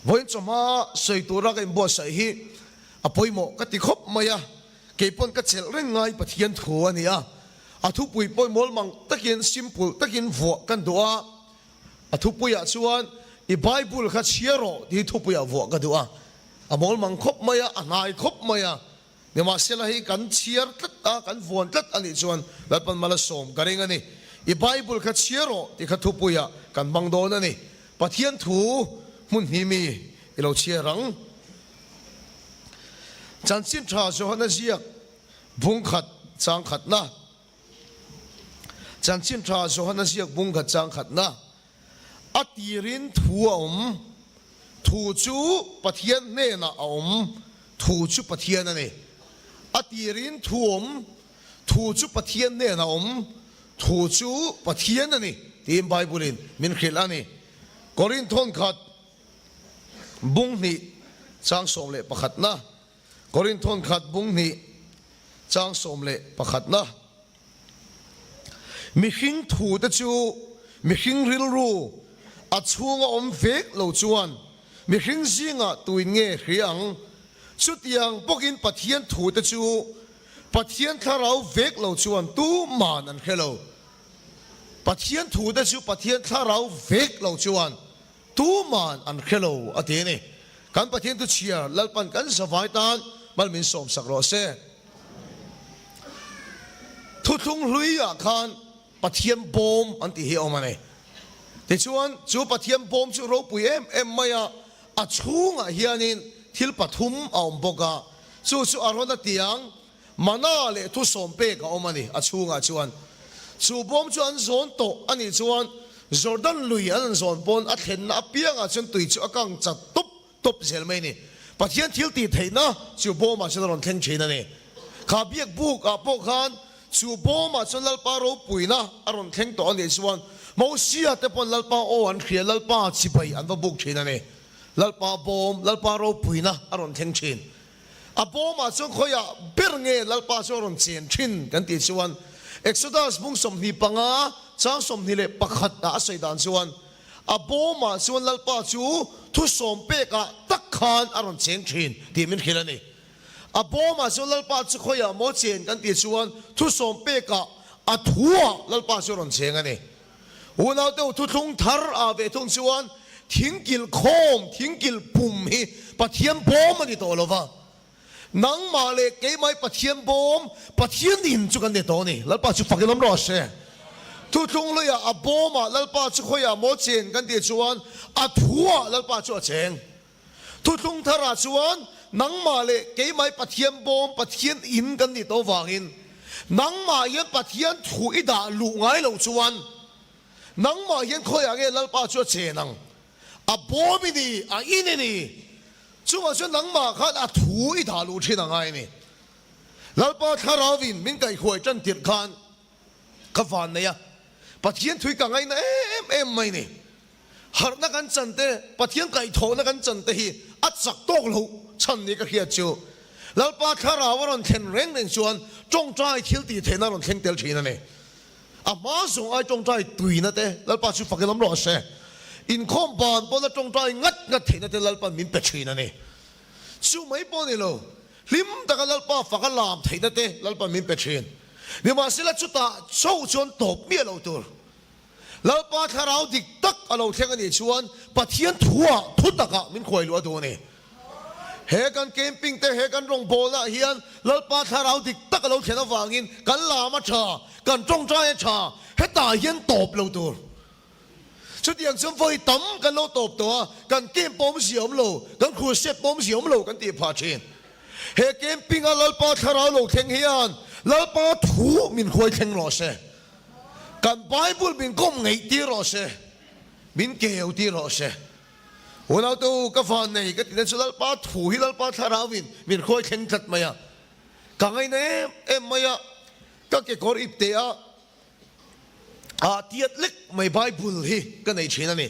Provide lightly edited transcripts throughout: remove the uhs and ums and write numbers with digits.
Vawiin chawhma sawi tura ka inbuatsaih hi a pawimawh ka ti khawp mai a, kei pawn ka chelh reng ngai Pathian thu a ni a, a thupui pawh mawlmang takin simple takin vuah kan duh a, a thupuiah chuan i Bible kha chhiar rawh tih hi thupuiah vuah ka duh a, a mawlmang khawp mai a, a hnai khawp mai a. Nimahsela hei kan chhiar tlat a, kan vuan tlat a nih chuan Lalpan mal a sawm ka ring a ni. I Bible kha chhiar rawh tih kha thupuiah kan hmang dawn a ni. Pathian thu hmun hnih mi i lo chhiar ang. Chanchin tha Johana ziak bung khat chang khatna. Chanchin tha Johana ziak bung khat chang khatna. A tirin thu a awm, thu chu Pathian hnenah a awm, thu chu Pathian a ni. A tirin thu awm, thu chu Pathian hnenah a awm, thu chu Pathian a ni tiin Bible-in min hrilh a ni. Korinthon khat bung hnih chang 11na. Korinthon khat bung hnih chang 11na. Mihring thute chu mihring rilru a chhunga awm vek lo chuan mihring zingah tuin nge hria ang? Chutiang bawkin Pathian thute chu Pathian thlarau vek lo chuan tuman an hre lo. Pathian thute chu Pathian thlarau vek lo chuan tuman an hre lo a ti a ni. Kan Pathian thu chhiar Lalpan kan zavai tan mal min sawmsak rawh se. Thuthlung hluiah khan Pathian bawm an tih hi a awm a ni. Tichuan, chu Pathian bawm chu ropui em em mai a, a chhungah hianin thil pathum a awm bawk a, chu chu Arona tiang, mana leh thusawm pek a awm a ni a chhungah chuan. Chu bawm chu an zawn tawh a nih chuan Jordan lui an han zawn pawn a thlenna apiangah chuan tui chu a kang chat tawp tawp zel mai a ni. Pathian thil tih theihna chu bawmah chuan a rawn thleng thin a ni. Kha biak buk ah pawh khan chu bawmah chuan Lalpa ropuina a rawn thleng tawh a nih chuan Mosia te pawn Lalpa aw an hria, Lalpa chibai an va buk thin a ni. Lalpa bawm, Lalpa ropuina a rawn thleng thin. A bawmah chuan khawiah ber nge Lalpa chu a rawn chen thin kan tih chuan Exodus bung 25 chang 21 ah a sawi dan chuan A bawmah chuan Lalpa chu thusawm pekah tak khan a rawn cheng thin tih min hrilh a ni. A bawmah chuan Lalpa chu khawiah maw chen kan tih chuan thusawm pekah a thuah Lalpa chu a rawn cheng a ni. Unaute u thuthlung thar ah ve thung chuan thingkilh khawm, thingkilh pum hi Pathian bawm a ni tawh lo va. Nangmah leh keimah hi Pathian bawm, Pathian in chu kan ni tawh a ni. Lalpa chu fak in awm rawh se. Thuthlung luiah a bawmah Lalpa chu khawiah maw cheng kan tih chuan a thuah Lalpa chu a cheng. Thuthlung tharah chuan nangmah leh keimah hi Pathian bawm, Pathian in kan nih tawh vangin nangmah hian Pathian thu i dah luh ngai loh chuan nangmah hian khawiah nge Lalpa chu a chen ang? A bawm i ni, a in i ni. Chuvang chuan nangmah khan a thu i dah luh thin a ngai a ni. Lalpa Thlarauvin min kaihhuai tan tirh khan ka van nei a, Pathian thui ka ngaina em em mai ni. Harhna kan chan te, Pathian kaihthawhna kan chan te hi a chak tawk loh chhan ni ka hriat chu. Lalpa Thlarau a rawn thlen reng reng chuan tawngtai thil tih theihna a rawn thleng tel thin a ni. A hma zawng ai tawngtai tuina te Lalpa chu fakin awm rawh se. Inkhawm ban pawna tawngtai ngat ngat theihna te Lalpan min pe thin a ni. Chu mai pawh ni lo, hlim taka Lalpa faka lam theihna te Lalpan min pe thin. Nimahsela chutah chauh chuan tawp miah lo tur. Lalpa thlarau dik tak a lo thleng a nih chuan Pathian thuah thu takah min khuai luh a duh a ni. He kan camping te, he kan rawngbawlnaah hian Lalpa thlarau dik tak a lo thlen avangin kan lam a tha, kan tawngtai a tha, hetah hian tawp lo tur. Chutiang chuan vawi tam kan lo tawp tawh a, kan camp pawh awmzia awm lo, kan crusade pawh awmzia awm lo kan tih phah thin. He camping a Lalpa thlarau lo thleng hian Lalpa thu min hruai thleng rawh se. Kan Bible min kawm ngeih tir rawh se, min keu tir rawh se. Unaute u, ka van nei ka tihna chu Lalpa thu hi Lalpa Thlarauin min hruai thleng tlat mai a. Ka ngaina em em mai a, ka kekawr ip teh a, ah tiat lek mai Bible hi ka nei thin a ni.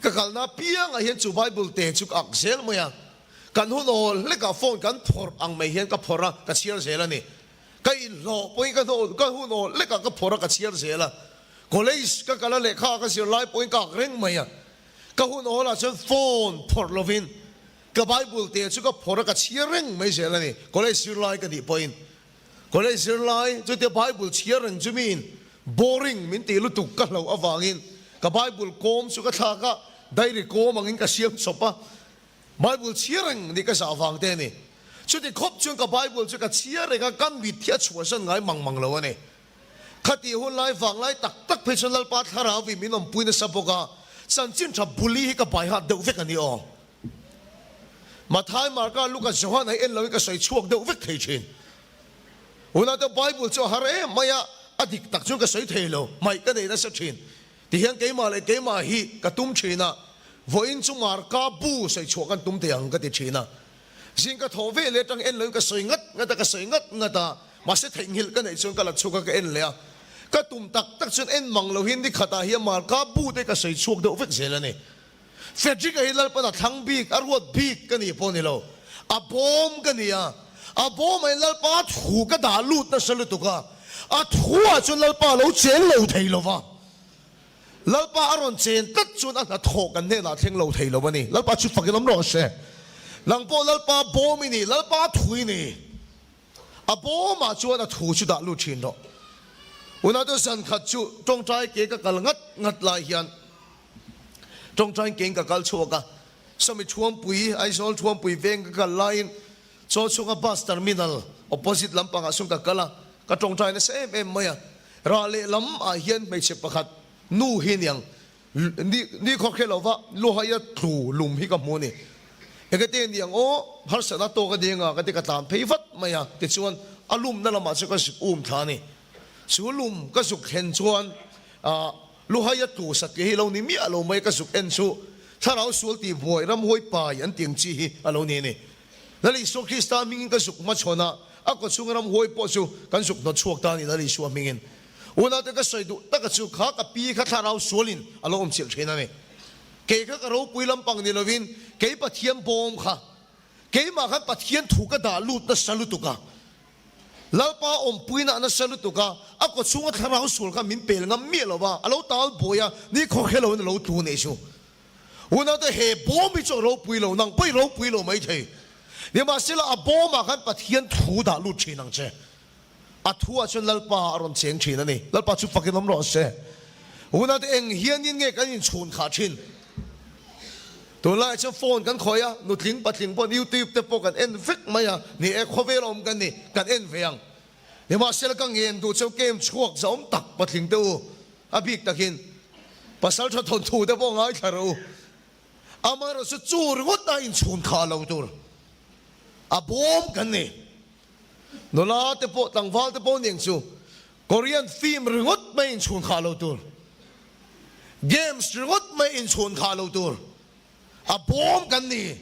Ka kalna apiangah hian chu Bible te chu ka ak zel mai a, kan hun awl hlekah phone kan phawrh ang mai hian ka phawrh a, ka chhiar zel a ni. Ka inhlawh pawhin ka hnawh ka hun awl lekah ka phawrh a ka chhiar zel a, college ka kal a lehkha ka zir lai pawhin ka ak reng mai a. Ka hun awlah chuan phone phawrh lovin ka Bible te chu ka phawrh a, ka chhiar reng mai zel a ni. College zirlai ka nih pawhin college zirlai chutia Bible chhiar reng chu miin boring min tih lutuk ka hlauh avangin ka Bible kawm chu ka thlak a, diary kawm angin ka siam chawp a, Bible chhiar reng nih ka zah vang te a ni. Chuti khawp chuan ka Bible chu ka chhiar reng a, ka mit hi a chhuahsan ngai mang mang lo a ni. Khatih hun lai vang lai tak tak phei chuan Lalpa Thlarau in min awmpui nasa bawk a, chanchin tha buli hi ka bai hat deuh vek a ni aw. Mathai, Marka, Luka, Johan hi en loin ka sawi chhuak deuh vek thei thin. Unau te Bible chu a har em mai a, a dik tak chuan ka sawi thei lo, hmaih ka nei nasa thin. Tihian keimah leh keimah hi ka tum thin a, vawiin chu Marka bu sawi chhuah kan tum thei ang ka ti thin a. Zing ka thawh ve leh atang en loin ka sawi ngat ngat a, ka sawi ngat ngat a, mahse theihnghilh ka neih chuan ka la chhuk a, ka en leh a. Ka tum tak tak chuan en mang lohin ni khatah hian Marka bu te ka sawi chhuak deuh vek zel a ni. Frederick-a hi Lalpan a thlang bik, a ruat bik ka nih pawh ni lo. A bawm ka ni a, a bawmah hian Lalpa thu ka dah lut nasa lutuk a, a thuah chuan Lalpa a lo cheng lo thei lo va. Lalpa a rawn chen tlat chuan a hnathawh kan hnenah thleng lo thei lo a ni. Lalpa chu fakin awm rawh se. Nang pawh Lalpa bawm i ni, Lalpa thu i ni. A bawmah chuan a thu chu dah lut thin rawh. Unau zan khat chu tawngtai ke ka kal ngat ngat lai hian tawngtai kein ka kal chhuak a. Sawmi Thuampui, Aizawl Thuampui veng ka kal laiin chaw chhunga bus terminal opposite lampangah sawn ka kal a, ka tawngtai nasa em em mai a. Rah leh lam ah hian hmeichhe pakhat nu hi niang Ni ni khaw hre lova luhaia tlu lum hi ka hmu a ni. Engati ni ang aw, harsatna tawk a ding a, ka ti ka tlan phei vat mai a, tichuan a lumna lamah chuan ka zuk um thla a ni. Chu lum ka zuk thlen chuan ah luhaia tlu satliah hi a lo ni miah lo mai, ka zuk en chu thlarau sual tih buai ramhuai pai an tih ang chi hi a lo ni a ni. Lal Isua Krista hmingin ka zuk hmachhawn a, a kawchhunga ramhuai pawh chu kan zuk hnawt chhuak ta a ni Lal Isua hmingin. Unaute ka sawi duh taka chu kha ka pi kha thlarau sualin a lo awm chilh thin a ni. Kei kha ka ropui lampang ni lovin kei Pathian bawm kha keimah khan Pathian thu ka dah lut nasa lutuk a, Lalpa awmpuina nasa lutuk a, a kawchhunga thlarau sual kha min pel ngam miah lo va, a lo tal buai a, ni khawkhe loin a lo tlu nei chu. Unaute he bawm hi chu a ropui lo, nang pawh i ropui lo maithei. Nimahsela a bawmah khan Pathian thu dah lut thin ang che. A thuah chuan Lalpa a rawn cheng thin a ni. Lalpa chu fakin awm rawh se. Unate eng hianin nge kan inchhun khah thin? Tunlaiah chuan phone kan khawih a, nutling patling pawh YouTube te pawh kan en vek mai a, ni e khawvel awm kan ni, kan en ve ang. Nimahsela ka ngen duh cheu game chhuak zahawm tak patling te u, a bik takin pasal tha thawnthu te pawh ngaithla rawh u. Amaherawhchu chu ringawt a inchhun khah lo tur a bawm kan ni. Nula te pawh tlangval te pawh ning chu Korean film ringawt mai inchhun khah lo tur, games ringawt mai inchhun khah lo tur a bawm kan ni.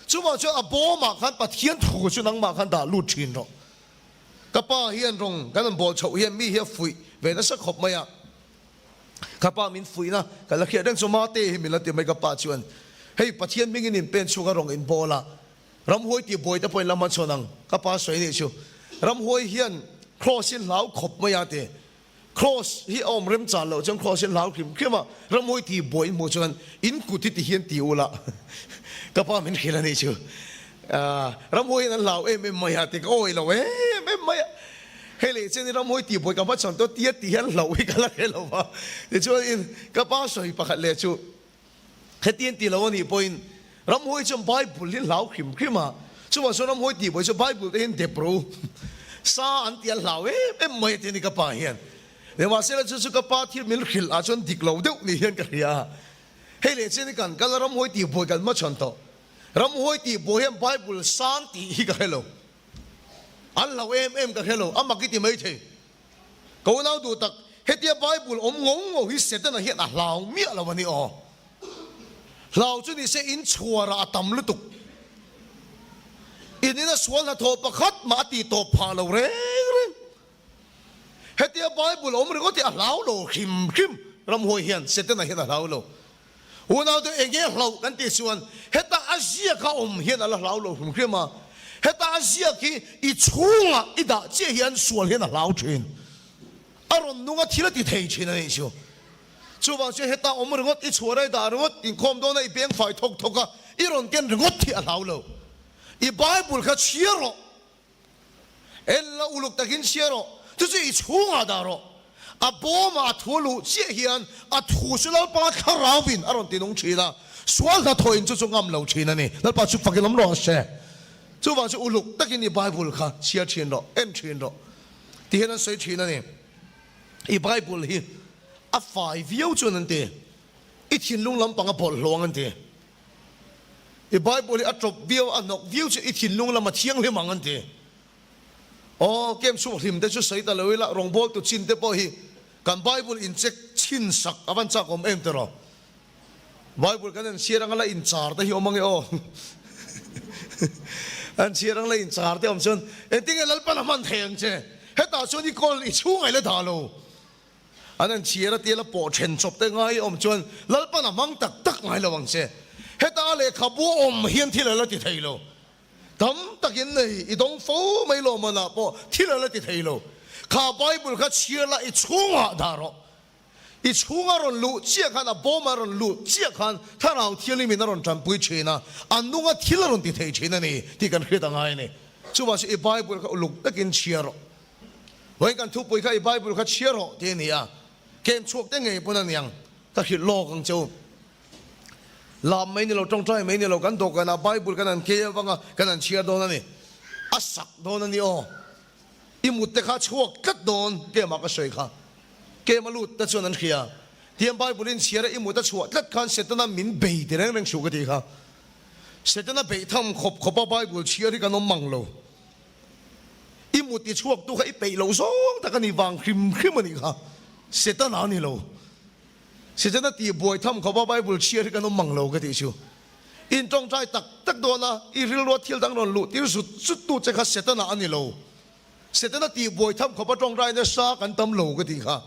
Chuvang chuan a bawmah khan Pathian thu chu nangmah khan dah lut thin rawh. Ka pa hian rawng kan rawn bawl chhoh hian mi hi a fuih ve nasa khawp mai a. Ka pa min fuihna ka la hriat reng chu Mate hi min la ti mai ka pa chuan hei Pathian hmingin in pen chhung a rawng in bawl a, Ramhuai tih buai te pawhin la hmachhawn ang, ka pa sawi anih chu. Ramhuai hian Kraws hi hlau khawp mai a ti. Kraws hi a awm remchan loh chuan Kraws hi hlau hrim hrim a, Ramhuai tih buai in hmuh chuan in kut hi ti hian ti ula ka pa min hrilh anih chu. Ramhuai hian an hlau em em mai a ti, ka awi lo em em mai a. Hei leh chuan Ramhuai tih buai ka hmachhawn tawh tia ti hian hlauh hi ka la hre lo va. Tichuan ka pa sawi pakhat leh chu. Hetiang ti lo a nih pawhin ramhuai chuan Bible hi hlau hrim hrim a, chuvang chuan ramhuai tih pawh hi chu Bible te hian dep ro sa an ti a hlau em em mai a ti a ni ka pa hian. Nimahsela chu chu ka pa thil min hrilh ah chuan dik lo deuh ni hian ka hria a. Hei leh chian hi kan kal a ramhuai tih buai kan hmachhawn tawh. Ramhuai tih buai hian Bible sang tih hi ka hre lo. An hlau em em ka hre lo, a mak i ti maithei. Ka unau duh tak, hetia Bible awm ngo ngo hi Setana hian a hlau miah lo a ni aw. Hlau chu nise in chhuarah a tam lutuk. In ina sual hnathawh pakhat mah a tih tawp phah lo reng reng. Hetia Bible awm ringawt hi a hlau lo hrim hrim ramhuai hian Setana hian a hlau lo. Unau te eng nge hlauh kan tih chuan heta a ziak a awm hian a la hlau lo hrim hrim a, heta a ziak hi i chhungah i dah chiah hian sual hian a hlau thin. A rawn nung a thil a ti thei thin a nih chu. Chuvang chuan heta awm ringawt, i chhuah rai dah ringawt, inkhawm dawna i beng fai thawk thawk a, i rawn ken ringawt hi a hlau lo. I Bible kha chhiar rawh. En la uluk takin chhiar rawh. Chu chu i chhungah dah rawh. A bawmah a thu a luh chiah hian a thu chu Lalpa thlarauin a rawn tinung thin a, sual hnathawhin chu chu ngam lo thin a ni. Lalpa chu fakin awm rawh se. Chuvang chu uluk takin i Bible kha chhiar thin rawh, en thin rawh ti hian an sawi thin a ni. I Bible hi a fai viau chuan an ti, i thinlung lampang a bawlhhlawh ang an ti. I Bible hi a tawp viau, a hnawk viau chu i thinlung lam a thianghlim ang an ti. Aw, kem chhuak hlim te chu sawi ta lo ila, rawngbawltu chin te pawh hi kan Bible in check chhin sak a van chak awm em tiraw? Bible kan en chhiar anga la inchar te hi awm ange aw. An chhiar anga la inchar te awm chuan engtinge Lalpan a hman thei ang che? Hetah chuan i kawl i chhung ai la dah lo. An an chhiar a tia la pawh then chawp te ngai awm chuan Lalpan a hmang tak tak ngai lo ang che. Heta a lehkhabu awm hian thil a la ti thei lo. Tam takin nei i dawng fo mai lawmmanah pawh thil a la ti thei lo. Kha Bible kha chhiar la i chhungah dah rawh. I chhunga rawn luh chiah khan, a bawma rawn luh chiah khan Thlarau Thianghlimin a rawn tanpui thin a, a nunga thil a rawn ti thei thin a ni tih kan hriat a ngai a ni. Chuvang chu i Bible kha uluk takin chhiar rawh. Vawiin kan thupui kha i Bible kha chhiar rawh tih a ni a, kem chhuak te ngei pawn a niang, ka hrilh lawk ang che u. Lam mai ni lo, tawngtai mai ni lo, kan dawhkanah Bible kan han kei avanga kan han chhiar dawn a ni. A sak dawn a ni aw. I mut te kha chhuak tlat dawn, kemah ka sawi kha. Kem a lut te chuan an hria. Tiang Bible in chhiar a i mut a chhuah tlat khan Setana min bei ti reng reng suh ka tih kha. Setana beih tham khawp khawp a Bible chhiar hi kan awm mang lo. I mut i chhuak tu kha i peih loh zawng tak a ni vang hrim hrim a nih kha. Setana a ni lo. Setana tih buai tham khawp a Bible chhiar hi kan awm mang lo ka tih chu. In tawngtai tak tak dawn a, i rilrua thil dang rawn luh tir zut zut tu che kha Setana a ni lo. Setana tih buai tham khawpa tawngtai nasa kan tam lo ka tih kha.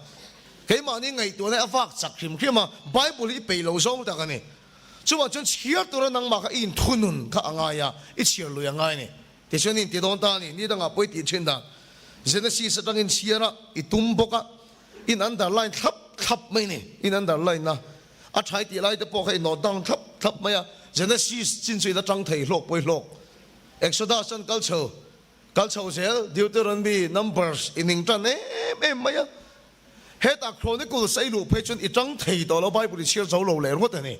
Keimahni ngaihtuahna hi a vak chak hrim hrim a, Bible hi i peih lo zawng tak a ni. Chuvang chuan chhiar tura nangmah kha i inthunun kha a ngai a, i chhiar lui a ngai a ni. Tichuan i inti dawn ta a ni, ni dangah pawh i tih thin dan. Genesis atangin chhiar a, i tum bawk a, in underline thlap thlap mai a ni, in underline a, a tha i tih lai te pawh kha i note down thlap thlap mai a, Genesis chin chu i la tang thei hlawk pawh i hlawk. Exodus chuan kal chho. Kal chho zel, Deuteronomy, Numbers i ning tan em em mai a. Hetah Chronicles a i luh phei chuan i tang thei tawh lo, Bible i chhiar zo lo leh ringawt a ni.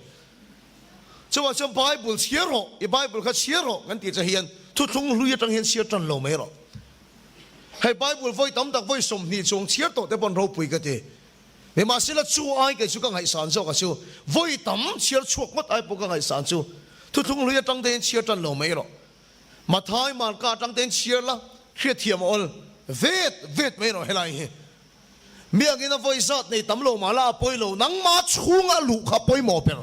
Chuvang chuan Bible chhiar rawh, i Bible kha chhiar rawh kan tih che hian thuthlung hlui atang hian chhiar tan lo mai rawh. Hei Bible vawi tam tak vawi 20 chuang chhiar tawh te pawn ropui ka ti. Nimahsela chu ai kei chu ka ngaihsan zawk a chu, vawi tam chhiar chhuak ngawt ai pawh ka ngaihsan chu thuthlung hlui atang te hian chhiar tan lo mai rawh. Mathai Marka atang tein chhiar la, hriatthiam a awl vet vet mai erawh helai hi. Mi angin a vawi zat nei tam lo mah la a pawi lo, nangma chhunga a luh kha a pawimawh ber.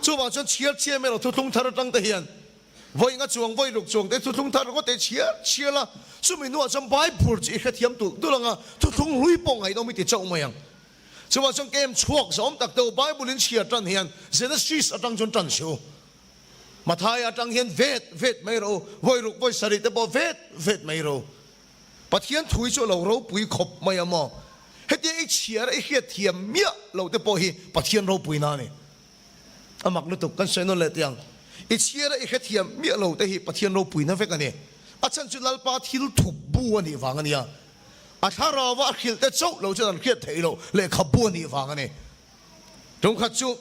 Chuvang chuan chhiar chiam erawh thuthlung thar atang te hian vawi nga chuang vawi ruk chuang te thuthlung thar ringawt te chhiar chhiar la, chumi hnuah chuan Bible chu i hrethiam tulh tulh ang a, thuthlung hlui pawh ngaihnawm i ti chauh mai ang. Chuvang chuan kem chhuak zawm tak te u Bible in chhiar tan hian Genesis atang chuan tan suh u. Mathai atang hian vet vet mai rawh u, vawi ruk vawi sarih te pawh vet vet mai rawh u. Pathian thui chu a lo ropui khawp mai a maw? Hetia i chhiar a i hriat thiam miah lo te pawh hi Pathian ropuina a ni. A mak lutuk, kan sawi nawn leh teh ang. I chhiar a i hrethiam miah lo te hi Pathian ropuina vek a ni. A chhan chu Lalpa thil thup bu a nih vang a nia. A thlarau a a hrilh te chauh lo chuan an hriat theih loh lehkhabu a nih vang a ni. Tumkhat chu.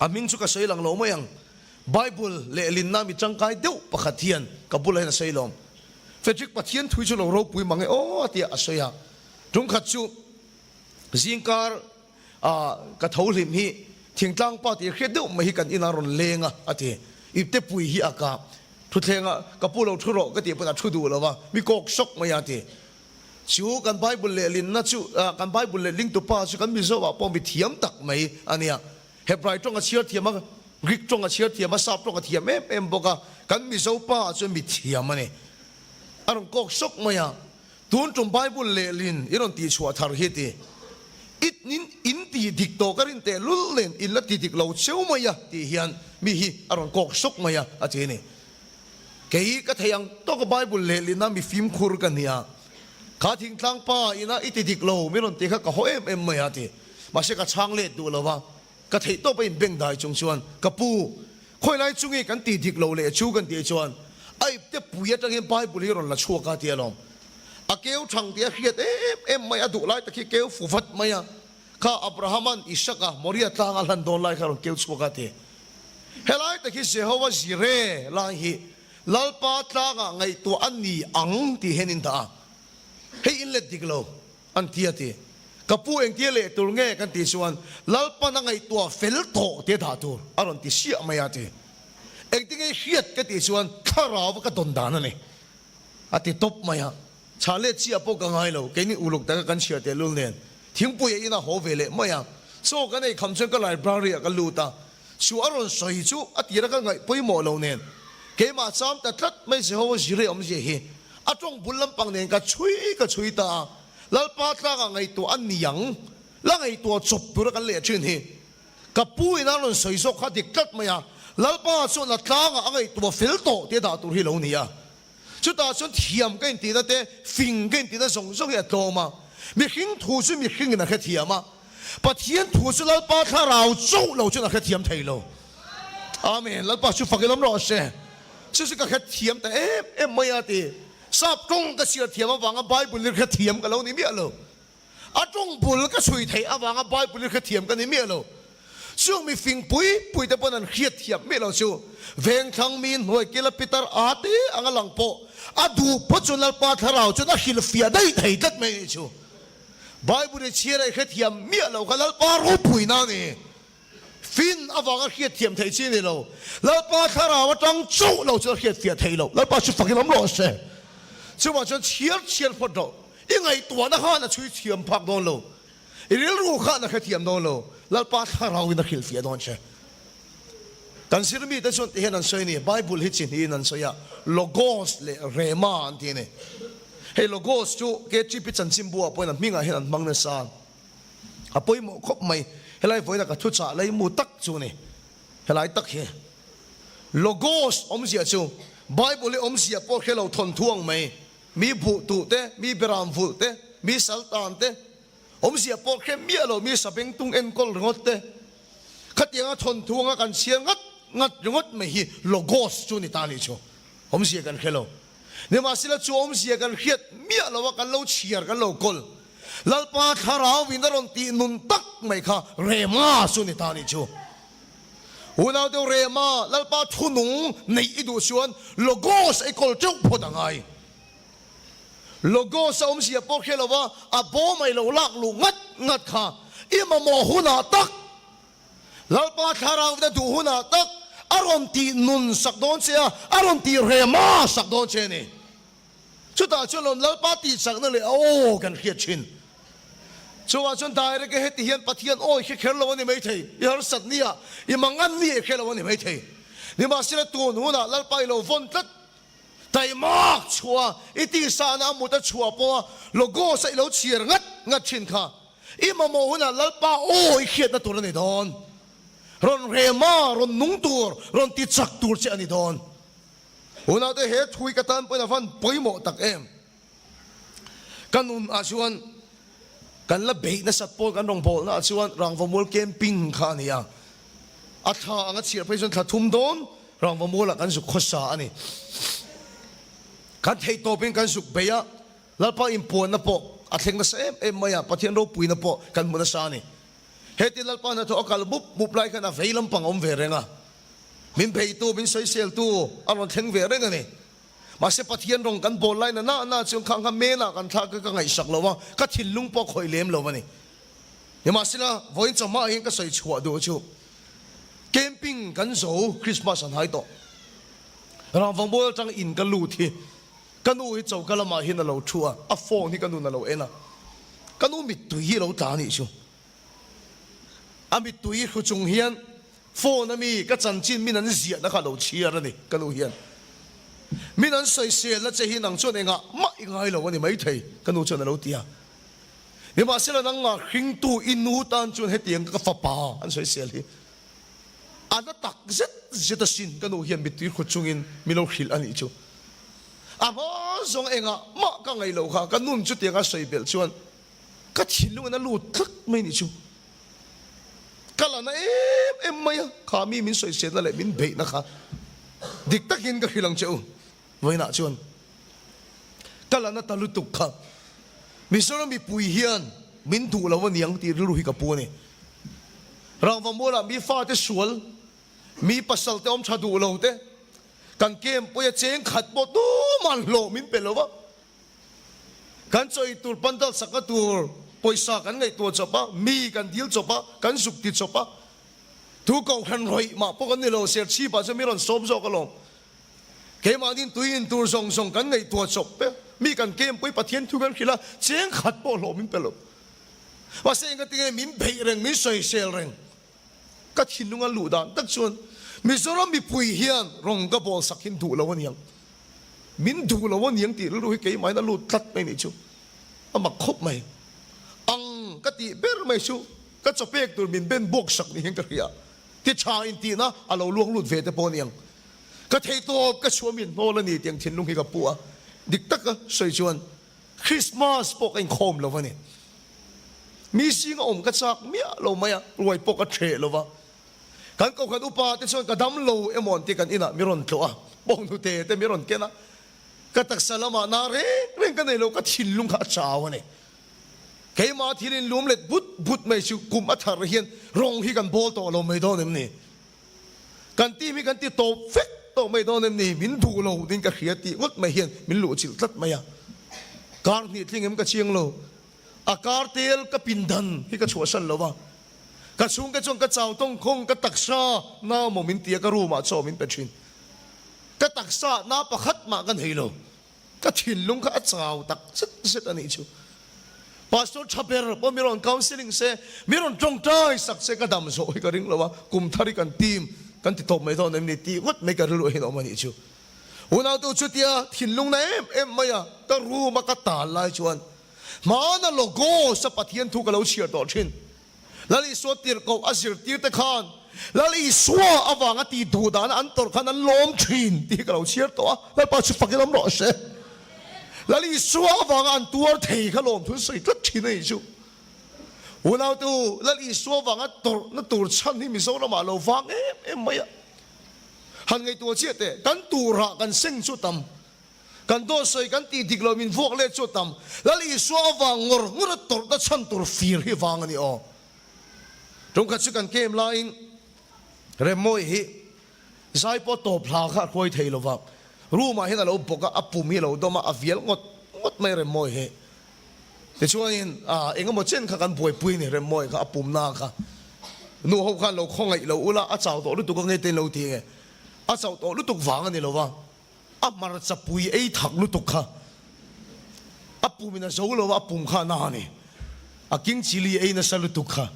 A hming chu ka sawi lang lo mai ang. Bible lehlinna mi tangkai deuh pakhat hian ka bulah hian a sawi lawm. Frederick Pathian thui chu lo ropui mang e aw a tia a sawi a. Tumkhat chu zingkar ah ka tho hlim hi thingtlang pa tih hriat deuh mai hi kan inah rawn leng a a ti. Ipte pui hi a ka thuthleng a, ka pu lo thu rawh ka tih pawn a thu duh lo va, mi kawk sawk mai a a ti. Chu kan Bible lehlinna chu, kan Bible lehlingtu pa chu kan Mizo ah pawh mi thiam tak mai a nia. Hebrai tawng a chhiar thiam a, Greek tawng a chhiar thiam a, Sap tawng a thiam em em bawk a, kan Mizo pa ah chuan mi thiam a ni. A rawn kawk sawk mai a, tun tum Bible lehlin i rawn tihchhuah thar hi ti. I in in ti dik tawh ka rin teh lul nen in la ti dik lo cheu mai a tih hian mi hi a rawn kawk sawk mai a, a ti a ni. Kei ka thei ang tawk a Bible lehlin a mi fimkhur ka nia. Kha thingtlang pa ina i ti dik lo mi rawn ti kha ka haw em em mai a ti. Mahse ka chhang let duh lo a, ka theih tawp a inbeng dai chung chuan ka pu, khawi lai chu nge kan tih dik lo leh chu kan tih chuan a ipte pui atang hian Bible hi rawn la chhuak a ti alawm. A keu thang tih a hriat em em mai, a duh lai tak hi keu fu vat mai a, kha Abrahama'n Isaka Moria tlang a hlan dawn lai kha rawn keu chhuak a ti. Helai tak hi Jehovah Jireh lai hi Lalpa tlangah ngaihtuah a ni ang tih hian in dah a, hei in let dik lo an ti a ti. Ka pu engtia leh tur nge kan tih chuan Lalpan a ngaihtuah fel tawh tia dah tur a rawn ti siah mai a ti. Engtinge i hriat ka tih chuan thlarau ka dawn dan a ni a ti tawp mai a. Chhah let chiah pawh ka ngai lo, keini uluk taka kan chhiar tehlul nen thingpui a inah haw ve leh mai a. Chaw kan ei kham chuan ka library ah ka lut a, Chu a rawn sawi chu a tira ka ngaih pawimawh lo nen keimah cham ta tlat mai Jehovah Jireh awmzia hi a tawng bul lampang nen ka chhui ka chhui ta a, Lalpa tlangah ngaihtuah a niang la ngaihtuah chawp tura kan leh thin hi ka pu in a rawn sawi zawk kha dik tlat mai a, Lalpa chuan a tlangah a ngaihtuah fel tawh tia dah tur hi lo ni a. Chutah chuan thiam ka intihna te, fing ka intihna zawng zawng hi a tlawm a. Mihring thu chu mihringin a hrethiam a, Pathian thu chu Lalpa thlarau chauh lo chuan a hrethiam thei lo. Amen. Lalpa chu fak i lawm rawh se. Chu chu ka hrethiam ta em em mai a ti. Sap tawng ka chhiar thiam avanga Bible hi hrethiam ka lo ni miah lo. A tawng bul ka chhui theih avanga Bible hi hrethiam ka ni miah lo. Chung mi fing pui pui te pawn an hriat thiam miah lo chu vengthlang mi hnuai kila pitar a te anga lang pawh a duh phawt chuan Lalpa thlarau chuan a hrilhfiah daih thei tlat mai anih chu. Bible i chhiar a i hrethiam miah lo kha Lalpa ropuina a ni. Fin avanga hriat thiam theih chi a ni lo. Lalpa thlarau atang chauh lo chuan a hriat fiah theih loh. Lalpa chu fakin awm rawh se. Chuvang chuan chhiar chhiar phawt rawh. I ngaihtuahna khan a chhui thiam phak dawn lo. I rilru khan a hrethiam dawn lo. Lalpa thlarauin a hrilhfiah dawn che. Kan zirmite chuan ti hian an sawi a ni, Bible hi chi hnihin an sawi a, Logos leh Rhema an ti a ni. Hei Logos chu KTP chanchinbu ah pawhin a hmingah hian an hmang nasa. A pawimawh khawp mai. Helai vawiina ka thuchah leimu tak chu a ni. Helai tak hi Logos awmzia chu Bible hi awmzia pawh hre lo thawnthu ang mai. Mi buh tuh te, mi beram vulh te, mi sal tan te, awmzia pawh hre miah lo mi sabengtung enkawl ringawt te, khatianga thawnthu anga kan chhiar ngat ngat ringawt mai hi Logos chu ni ta nih chu. Awmzia kan hre lo. Nimahsela chu awmzia kan hriat miah lo a kan lo chhiar kan lo kawl. Lalpa thlarau in a rawn tih nun tak mai kha Rema chu ni ta nih chu. Unau deuh Rema, Lalpa thunung neih i duh chuan Logos a i kawl teuh phawt a ngai. Logos a awmzia pawh hre lo a, a bawm a i lo lak luh ngat ngat kha i mamawh hunah tak Lalpa thlarau in a duh hunah tak a rawn tih nun sak dawn che a, a rawn tih Rema sak dawn che a ni. Chutah chuan lawm Lalpa tih chakna leh a aw kan hriat thin. Chuvang chuan direct a heti hian Pathian aw i hre kher lo a ni maithei, i harsat nia, i mangan nia i hre lo a ni maithei. Nimahsela tun hunah Lalpa i lo vawn tlat, taimak chhuah a, i tihsahna a mut a chhuah pawha logos a i lo chhiar ngat ngat thin kha i mamawh hunah Lalpa aw i hriatna tur a ni dawn. Rawn rema, rawn nung tur, rawn ti chak tur che a ni dawn. Unaute he thu hi ka tan pawhin a van pawimawh tak em. Ka nun ah chuan kan la beih nasat pawl kan rawngbawlna ah chuan Rangvamual camping kha a ni a. A thla anga chhiar phei chuan thla thum dawn Rangvamual ah kan zuk khawsa a ni. Kan theihtawpin kan zuk beih a, Lalpa inpuanna pawh a thleng nasa em em mai a, Pathian ropuina pawh kan hmu nasa a ni. Heti Lalpa hnathawh a kal mup mup lai khan a vei lampang a awm ve reng a. Min beitu, min sawiseltu a rawn thleng ve reng a ni. Mahse Pathian rawng kan bawl lai na na na chuan khang kha menah kan thlak a ka ngaihsak lo a, ka thinlung pawh a khawih lem lo a ni. Nimahsela, vawiin chawhmah hian ka sawi chhuah duh chu camping kan zo Christmas an hai tawh. Rangvangbawl atang in ka lut hi ka nu hi choka lamah hian a lo thu a, a phone hi ka nun a lo en a, ka nu mittui hi a lo tla a nih chu. A mittui hru chung hian phone a mi ka chanchin min an ziahna kha a lo chhiar a ni ka nu hian. Min an sawiselna che hi nang chuan engah mah i ngai lo a ni maithei ka nu chuan a lo ti a. Nimahsela nangmah hringtu i nu tan chuan hetiang ka fapa an sawisel hi a na tak zet zet asin ka nu hian mittui hru chungin min lo hrilh a nih chu. A hma zawng engah mah ka ngaih loh kha ka nun chutianga sawi belh chuan Ka thinlung in a lut tlat mai nih chu. la na em em mai a, kha mi min sawiselna leh min beihna kha dik takin ka hrilh ang che u. Vawiinah chuan ka la na ta lutuk kha Mizoram mipui hian min duh lo aniang tih rilru hi ka pu a ni. Rangva mualah mi fate sual, mi pasal te awm tha duh lo te, kan camp pawia cheng khat pawh tuman hlawh min pe lo va. Kan chaw ei tur pandal sakna tur pawisa kan ngaihtuah chawp a, mi kan dil chawp a, kan zuk ti chawp a. Tu kohhran rawih mah pawh kan ni lo, Serchhip ah chuan mi rawn sawm zawk alawm. Keimahniin tui in tur zawng zawng kan ngaihtuah chawp pe, mi kan kempui Pathian thu kan hrilh a, cheng khat pawh hlawh min pe lo. Mahse engatinge min beih reng, min sawisel reng. Ka thinlung a luh dan tak chuan Mizoram mipui hian rawng ka bawl sak hin duh lo aniang. Min duh lo aniang tih rilru hi keimahin a lut tlat mai nih chu. A mak khawp mai. Ang ka tih ber mai chu ka chawpek tur min ben buak sak ni hian ka hria. Ti tha intihna a lo luang lut ve te pawh aniang. Ka theihtawp ka chhuah min hnawl a ni tiang thinlung hi ka pu a, dik taka sawi chuan Christmas pawh ka inkhawm lo a ni. Mi zinga awm ka chak miah lo mai a, ruai pawh ka hreh lo va. Kan kohhran upa te chuan ka dam lo emaw an ti kan inah mi rawn tlawh a, bawnghnute te mi rawn ken a, ka taksa lamah na reng reng ka nei lo, ka thinlung kha a chau a ni. Keimah thil inlum let but but mai chu kum a thar hian rawng hi kan bawl tawh lo mai dawn em ni? Kan team hi kan ti tawp vek tawh mai dawn em ni? Min duh lo ding ka hria tih ngawt mai hian min luh chilh tlat mai a. Kar hnih tling em ka chiang lo. A kar tel ka pindan hi ka chhuahsan lo va. Ka chhungte chuan ka chau tawng khawng ka taksa nau maw min ti a ka room ah chaw min pe thin. Ka taksa na pakhat mah ka nei lo. Ka thinlung kha a chau tak zet zet a nih chu. Pastor tha ber pawh mi rawn counselling se, mi rawn tawngtai sak se ka dam zawh hi ka ring lo a, kum thar hi kan team kan ti tawp mai dawn em ni tih ngawt mai ka rilru ahin a awm a nih chu. Unautu chutia thinlung na em em mai a ka room a ka tal lai chuan hmana Logos a Pathian thu ka lo chhiar tawh thin. Lal Isua tirhkoh a zirtir te khan Lal Isua avanga tih duh dana an tawrh khan an lawm thin tih hi ka lo chhiar tawh a, Lalpa chu fakin awm rawh se. Lal Isua avanga an tuar thei kha lawm thun sawi tlat thin a nih chu. Unautu, Lal Isua avanga tawrhna tur chhan hi Mizoramah lo vang em em mai a. Han ngaihtuah chiah teh, kan turah kan seng chu tam. Kan dawt sawi kan tih dik lo min vuak let chu a tam. Lal Isua avang ngawr ngawr a tawrhna chhan tur fir hi vang a ni aw. Tungkhat chu kan kem laiin Remmawi hi zai pawh tawp hla kha a hruai thei lo va, room ah hian a lo bawk a, a pum hi a lo dawm a, a vial ngawt ngawt mai Remmawi hi. Tichuanin eng emaw chen kha kan buaipui a ni Remmawi kha a pumna kha. Nu ho khan lo khawngaih lo ula a chau tawh lutuk a nge te in lo ti nge. A chauh tawh lutuk vang a ni lo va. A hmarcha pui ei thak lutuk kha a pum in a zo lo a, a pum kha a na a ni. A king chilli ei nasa lutuk kha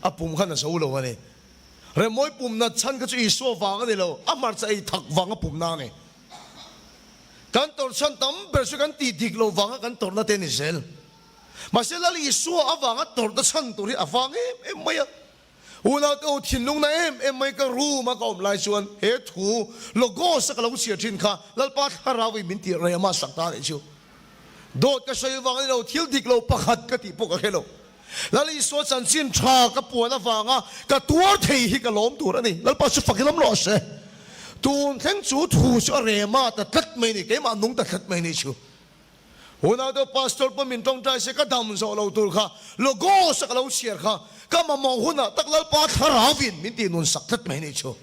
a pum khan a zo lo a ni. Remawi pum nat chhan kha chu Isua vang a ni lo, a hmarcha ei thak vang a pum na a ni. Kan tawrh chhan tam ber chu kan tih dik loh vanga kan tawrhna te a ni zel. Mahse Lal Isua avanga tawrhna chhan tur hi a vang em em mai a. Unaute u, thinlung na em em mai ka room a ka awm lai chuan he thu Logos a ka lo chhiar thin kha Lalpa Thlarau in min tirh rei ama sak ta anih chu. Dawt ka sawi vang ani lo, thil dik lo pakhat ka tih pawh ka hre lo. Lal Isua chanchin tha ka puan avanga ka tuar thei hi ka lawm tur a ni. Lalpa chu fak i lam rawh se. Tun thleng chu thu chu a rema ta tlat mai ni, keimah nung ta tlat mai ni chu. Unaute Pastor pawh min tawngtai se ka dam zawh lo tur kha Logos a ka lo chhiar kha ka mamawh hunah tak Lalpa Thlarauin min tih nun sak tlat mai nih chu.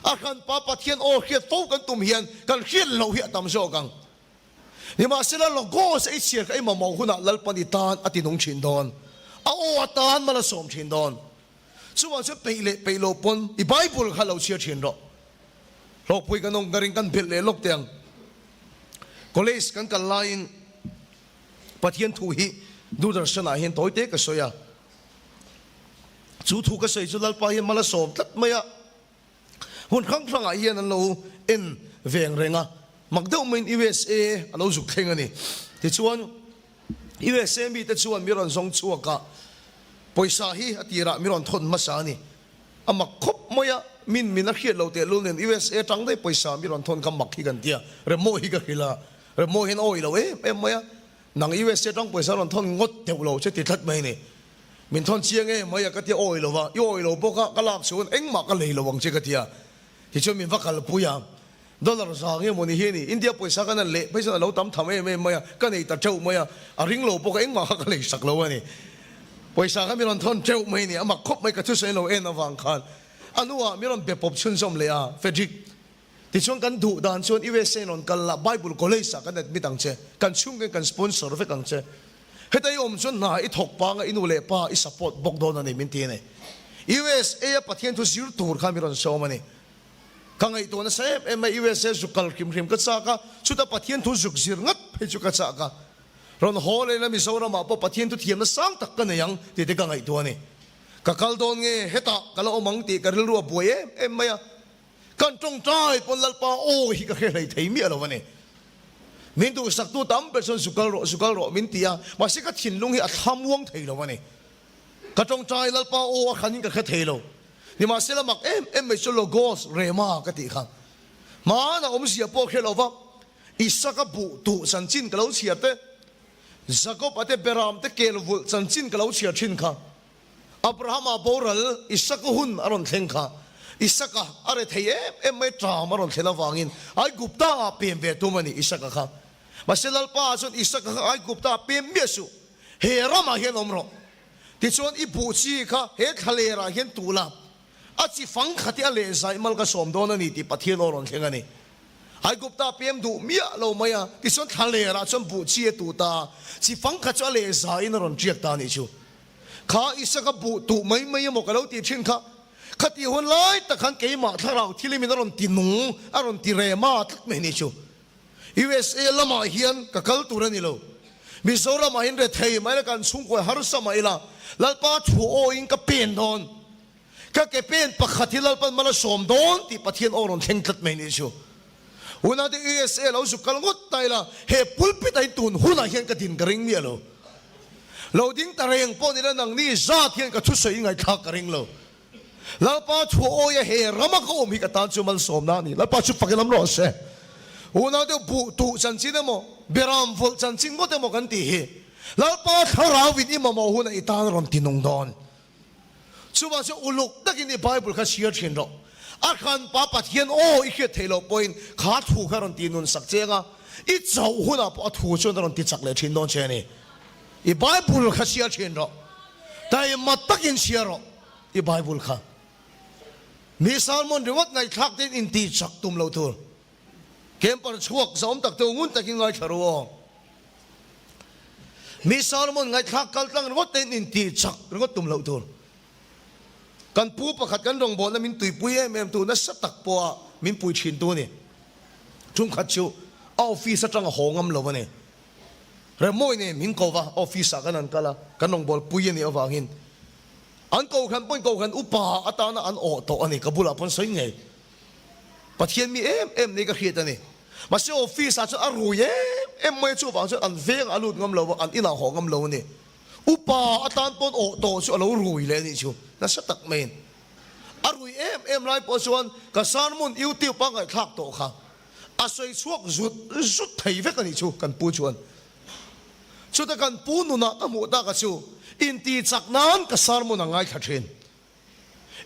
A hranpa Pathian aw hriat fo kan tum hian kan hriat loh hi a tam zawk ang. Nimahsela Logos a i chhiar kha i mamawh hunah Lalpan i tan a ti nung thin dawn. A aw atan mal a sawm thin dawn. Chuvang chuan peih leh peih loh pawn i Bible kha lo chhiar thin rawh. Hlawkpui kan awm ka ring kan belh leh lawk teh ang. College kan kal laiin Pathian thu hi Doordarshan ah hian tawi te ka sawi a. Chu thu ka sawi chu Lalpa hian mal a sawm tlat mai a. Hmun hrang hrang ah hian an lo en veng reng a. Mak deuh maiin USA a lo zuk thleng a ni. Tichuan USA mite chuan mi rawn zawng chhuak a, pawisa hi a tirah mi rawn thawn hmasa a ni. A mak khawp mai a, min min a hriat lo tehlul nen USA tang daih pawisa mi rawn thawn kha mak hi kan ti a, Remawi hi ka hrilh a, Remawi hian a awih lo em em mai a, nang USA tang pawisa rawn thawn ngawt deuh lo che ti tlat mai a ni. Min thawn chiang e mai a ka tia awi lo va, i awi lo bawk a, ka lak chuan engmah ka lei lo ang che ka tia. Tichuan min va kalpui a, dollar za nge maw ni hi a ni, India pawisa ka nan leh phei chuan a lo tam tham em em mai a, ka nei ta teuh mai a, a ring lo bawk a, engmah kha ka lei sak lo a ni. Pawisa kha min rawn thawn teuh mai a ni, a mak khawp mai ka thusawi lo en avang khan. A hnuah min rawn be pawp chhunzawm leh a, Frederick, Tichuan kan duh dan chuan USA in rawn kal la, Bible College ah kan admit ang che, kan chhungkain kan sponsor vek ang che. Heta i awm chuan hna i thawk pang a, i nu leh pa i support bawk dawn a ni min ti a ni. USA a Pathian thu zir tur kha min rawn sawm a ni. Ka ngaihtuah nasa em em mai, USA zuk kal hrim hrim ka chak a, chuta Pathian thu zuk zir ngat phei chu ka chak a. Rawn haw leh la Mizoram ah pawh Pathian thu thiamna sang tak ka nei ang tih te ka ngaihtuah a ni. Ka kal dawn nge hetah ka la awm ang tih ka rilru a buai em em mai a. Kan tawngtai pawn Lalpa aw hi ka hre hlei thei miah lo a ni. Min duhsaktu tam ber chuan zu kal rawh, zu kal rawh min ti a, mahse ka thinlung hi a thlamuang thei lo a ni. Ka tawngtai Lalpa aw a hranin ka hre thei lo. Nimahsela mak em em mai chu Logos, Rhema ka tih kha. Hmana awmzia pawh hre lo va, Isaka buh tuh chanchin ka lo chhiar te, Jakob-a te Beram te kel vulh chanchin ka lo chhiar thin kha. Abrahama boral Isaka hun a rawn thleng kha. Isaka a re thei em em mai ṭam a rawn thlen avangin Aigupta ah pem ve tum a ni Isaka kha. Mahse Lalpa ah chuan Isaka kha Aigupta ah pem miah suh, he ramah hian awm rawh. Tichuan i buh chi kha he thlaler ah hian tuh la, a chi fang khat hi a leh zaih mal ka sawm dawn a ni tih Pathian aw rawn thleng a ni. Aigupta pem duh miah lo mai a, tichuan thlaler ah chuan buh chi a tuh ta a, chi fang khat chu a leh zaiin a rawn ṭiak ta a nih chu. Kha Isaka buh tuh mai mai emaw ka lo tih thin kha, khatih hun lai tak khan keimah thlarau thil in a rawn ti nung, a rawn ti rema tlat mai ni chu. USA lamah hian ka kal tur a ni lo. Mizoramah hian rethei mai la kan chhungkawi harsa mah ila, Lalpa thu awiin ka pen dawn. Ka ke pen pakhat hi Lalpan mal a sawm dawn tih Pathian aw rawn thleng tlat mai ni chu. Unau te USA lo zuk kal ngawt ta ila, he pulpit ah hi tun hunah hian ka din ka ring miah lo. Lo ding ta reng pawh nila nangni zat hian ka thusawi ngaihthlak ka ring lo. Lalpa thu awia he rama ka awm hi ka tan chu malsawmna a ni. Lalpa chu fak in awm rawh se. Unau te buh tuh chanchin emaw, beram vawlh chanchin ngawt emaw kan tih hi Lalpa thlarau in i mamawh hunah i tan a rawn ti nung dawn. Chuvang chuan uluk takin i Bible kha chhiar thin rawh. A hranpa Pathian aw i hriat theih loh pawhin kha thu kha rawn ti nun sak che anga i chauh hunah pawh a thu chuan a rawn ti chak leh thin dawn che a ni. I Bible kha chhiar thin rawh. Taima takin chhiar rawh i Bible kha. Mi sermon ringawt ngaihthlak te in inti chak tum lo tur. Camper chhuak zawm tak te u ngun takin ngaithla ru aw. Mi sermon ngaihthlak kal tlang ringawt te in intih chak ringawt tum loh tur. Kan pu pakhat kan rawngbawlna min tuipui em em tu nasa tak pawha min pui thin tu a ni. Ṭhumkhat chu a office aṭang a haw ngam lo a ni. Remawi nen min ko va, office ah kan han kal a, kan rawngbawlpui a nih avangin an kohhran pawhin kohhran upa atana an awh tawh a ni, ka bulah pawn sawi ngei. Pathian mi em em nei ka hriat a ni. Mahse office ah chuan a rui em em mai a, chuvang chuan an vengah a lut ngam lo a, an inah haw ngam lo a ni. Upa atan pawn awh tawh chu a lo rui leh a nih chu, nasa tak maiin. A rui em em lai pawh chuan ka sermon YouTube a ngaihthlak tawh kha a sawi chhuak zut zut thei vek a nih chu kan pu chuan. Chuta kan pu nunah ka hmuh tak a chu intih chak nan ka sermon a ngaithla thin.